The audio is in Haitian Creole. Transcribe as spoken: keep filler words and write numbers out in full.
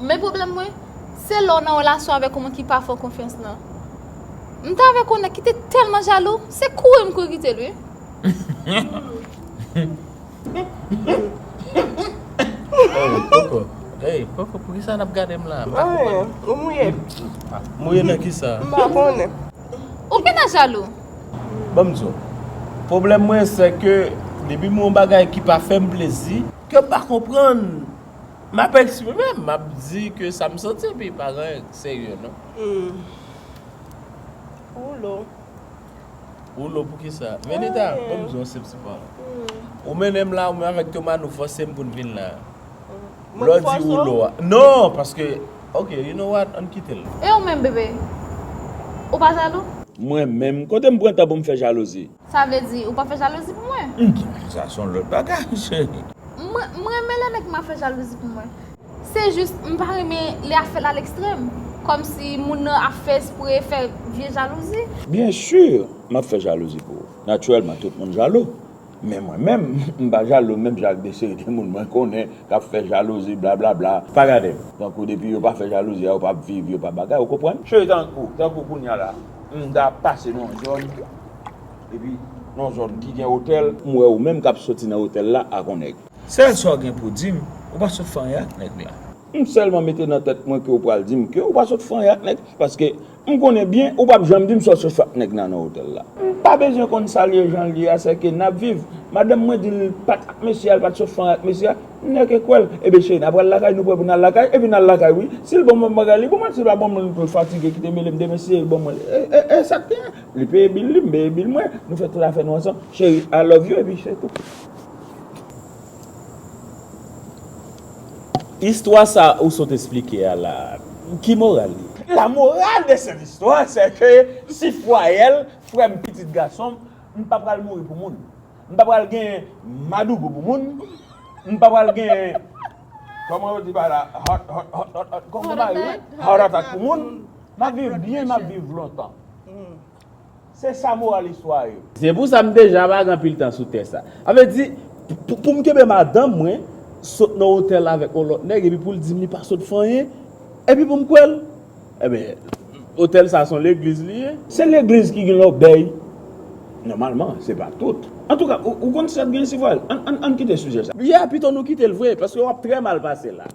Men pwoblèm mwen, se lè w nan relasyon avèk yon moun ki pa fè w konfyans nan. M t avèk yon nèg ki te tèlman jalou, se kouri m kouri kite l, wi. Oh, Koko. Hey, Koko, poukisa n ap gade m la? M pa konprann. Ou mouye. Mouye nan kisa? M pa konnen. Ou gentan jalou? Ban m di w. Pwoblèm mwen, se ke depi m wè yon bagay ki pa fè m plezi, ke m pa konprann, m ap eksprime m, m ap di ke sa m santi, epi pa gen anyen serye, non. Ou lo. Ou lo poukisa? Venita, ban m di w yon senp ti pawòl. Ou mennen m la, ou menm avèk Thomas, nou fòse m pou n vin la. Lè w di ou lo a. Non, paske, ok, you know what, ann kite l. E ou menm, bebe? Ou pa jalou? Mwen menm, kote m pran tan pou m fè jalouzi? Sa vle di, ou pa fè jalouzi pou mwen? Hmm, sa se yon lòt bagay, cheri. Mwen, mwen renmen lè nèg m ap fè jalouzi pou mwen. Se jis, m pa renmen lè ap fè l a lekstrèm. Kòmsi moun nan ap fè espre fè vye jalouzi. Byen si, m ap fè jalouzi pou ou. Natirèlman, tout moun jalou. Men mwen menm, m pa jalou menm jan ak de seri de moun mwen konnen k ap fè jalouzi, blablabla. Pa gade m. Tankou depi yo pa fè jalouzi a, yo p ap viv, yo p ap bagay, ou konprann? Cheri, tankou, tankou kounye a la, m ta pase nan yon zòn, epi nan yon zòn ki gen otèl, m wè ou menm k ap soti nan otèl la ak yon nèg. Sèl sa w gen pou w di m, ou pa sot fè anyen ak nèg la. M sèlman mete nan tèt mwen ke w pral di m ke ou pa sot fè anyen ak nèg, paske m konnen byen ou p ap janm di m sa w sot fè ak nèg la nan otèl la. M pa bezwen konn sa l ye, jan l ye a, sèke n ap viv. Madanm mwen di l pa t ak mesye a, l pa t sot fè anyen ak mesye a. M nèke kwè l. Ebyen cheri, n a pral lakay, nou prè pou n al lakay, epi n al lakay wi. Si l ban m bagay, li ban mwen, si l pa ban mwen, l fatige, kite mele m demen, si l ban mwen. E, e, e sa k genyen. Li peye bil li, m peye bil mwen. Nou fè tout afè nou ansanm. Cheri, I love you, epi se tou. Istwa sa ou sot esplike a la, ki moral li? La morale de cette histoire, c'est que si Fwayèl, frè m, pitit gason m, m pa pral mouri pou moun. M pa pral gen madougou pou moun. M pa pral gen, kòman yo di bagay la, heart, heart, heart, heart, heart, kòman yo di bagay la? Heart attack pou moun. M ap viv byen, m ap viv lontan. Se sa moral istwa a ye. Se pou sa m deja pa gen anpil tan sou tè sa. Sa vle di, pou, pou m kenbe madanm mwen, sot nan otèl avèk yon lòt nèg, epi pou l di m li pa sot fè anyen, epi pou m kwè l. Ebyen, otèl sa se yon legliz li ye. Se legliz ki gen lòbèy. Nòmalman, se pa tout. Antouka, ou, ou konn sa k gen isi Fwayèl. Ann, ann, ann kite sijè sa. Ya, pito nou kite l vre, paske w ap trè mal pase la.